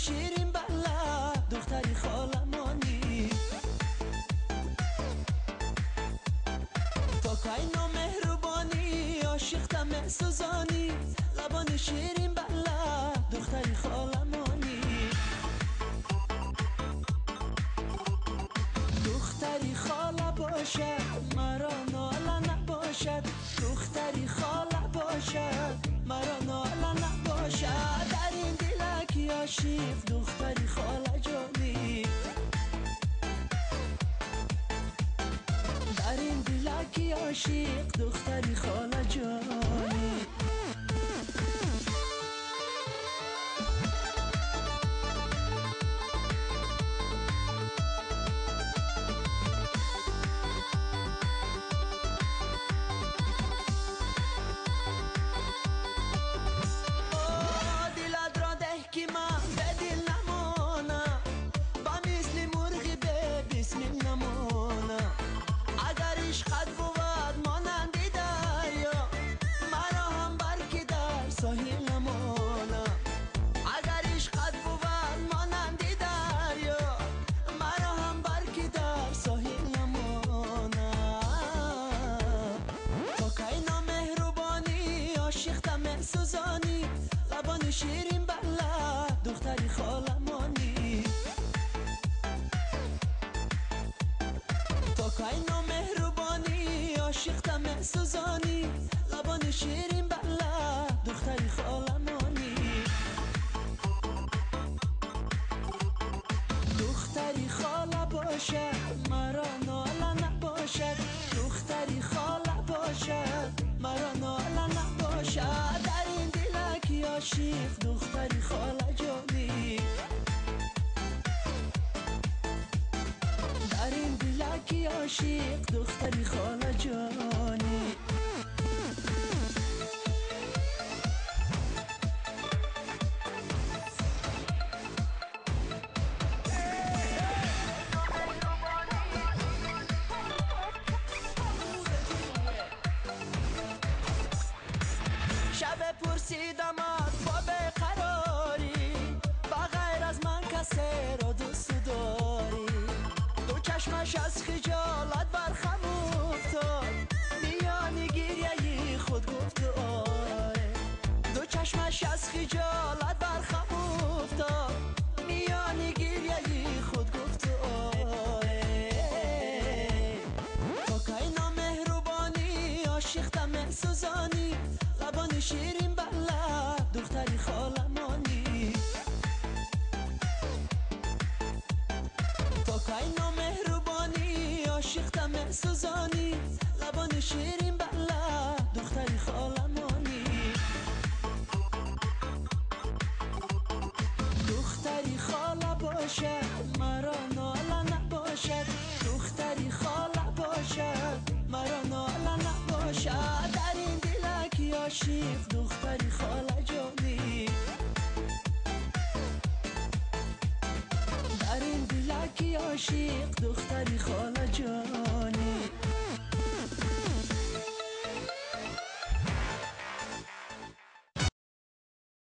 شیرین بلا دختری خالمانی تا کی نامهربانی عاشق میسوزانی لبان شیرین بلا دختری خالمانی دختری خاله باشد مرا ناله نباشد دختری خاله باشد مرا ناله نباشد در این دلک عاشق دختری خاله جانی در این دلک عاشق دختری خاله جانی. سوزانی لبان شیرین بلا دختری خالمانی تا کی نامهربانی عاشق میسوزانی لبان شیرین بلا دختری خالمانی دختری خاله باشد مرا ناله نباشد دختری خاله باشد مرا ناله نباشد در این دلک عاشق دختری خاله جانی در این دلک عاشق دختری خاله جانی. شب پرسیدمت با بیقراری با غیر از من کسی را دوست داری دو چشمش از خجالت برخم افتاد میان گریه خود گفت آره دو چشمش از خجالت برخم افتاد میان گریه خود گفت آره تا کی نامهربانی عاشق میسوزانی لبان شیرین بلا دختری خالمانی تا کی نامهربانی عاشق میسوزانی لبان شیرین بلا دختری خالمانی دختری خاله باشد مرا ناله نباشد دختری خاله باشد مرا ناله نباشد در این دلک عاشق دختری خاله جانی در این دلک عاشق دختری خاله جانی.